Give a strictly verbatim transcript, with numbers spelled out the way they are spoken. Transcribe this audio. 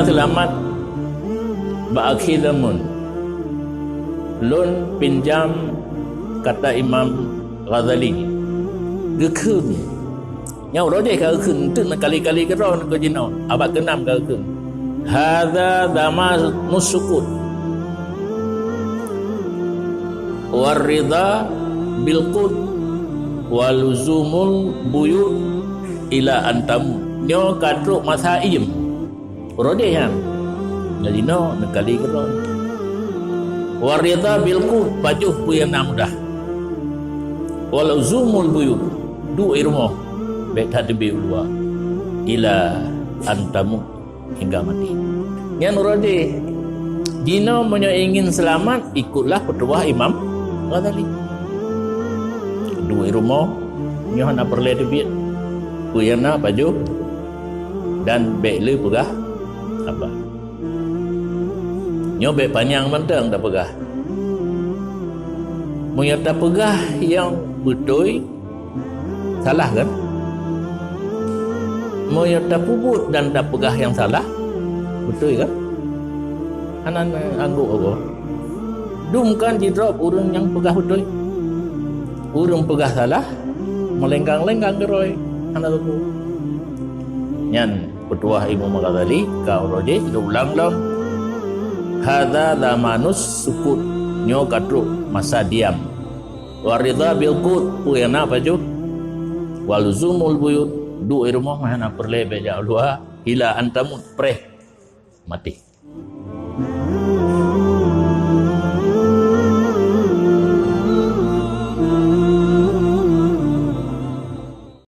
Seulamat bak akhé zamon. Lôn pinjam kata Imam Ghazali. Geukheun. Nyoe uroe jih ka geukheun, enteuk neukali-kali keudroe keu jinoe. Abad keunam ka geukheun. Hadza zamanus sukut. Waridha bil qut. Waluzumul buyut ila antamu. Nyoe ka trok masa iem. Uroe jih nyan. Nyan jinoe neukali keudroe. Waridha bil qut, pajoh peue nyang na mudah. Waluzumul buyut, duek i rumoh, bék that teubiet u luwa. Ila antamut, hingga maté. Nyan uroe jih. Jinoe meunyoe ingin seulamat, ikutlah peutuwah Imam Ghazali. Duek i rumoh, nyoe hana peureulée teubiet. Peue nyang na pajoh dan bék le peugah haba. Nyoe bék panyang mantong tapeugah. Meunyoe tapeugah nyang beutôi, salah kan? Meunyoe tapeubuet dan tapeugah nyang salah, beutôi kan? Hana anggok Allah. Dum kan jidrob ureuëng nyang peugah beutôi. Ureuëng peugah salah, meulenggang-lenggang keudroe, hana teupeu. Nyan peutuwah Imam Ghazali ka uroe jih lôn ulang lom. Hadza zamanus sukut, nyoe ka trok masa diam. Waridha bil qut, peue nyang na pajoh. Waluzumul buyut, duek i rumoh, hana peureulée bék jak u luwa. Ila antamut, preh maté.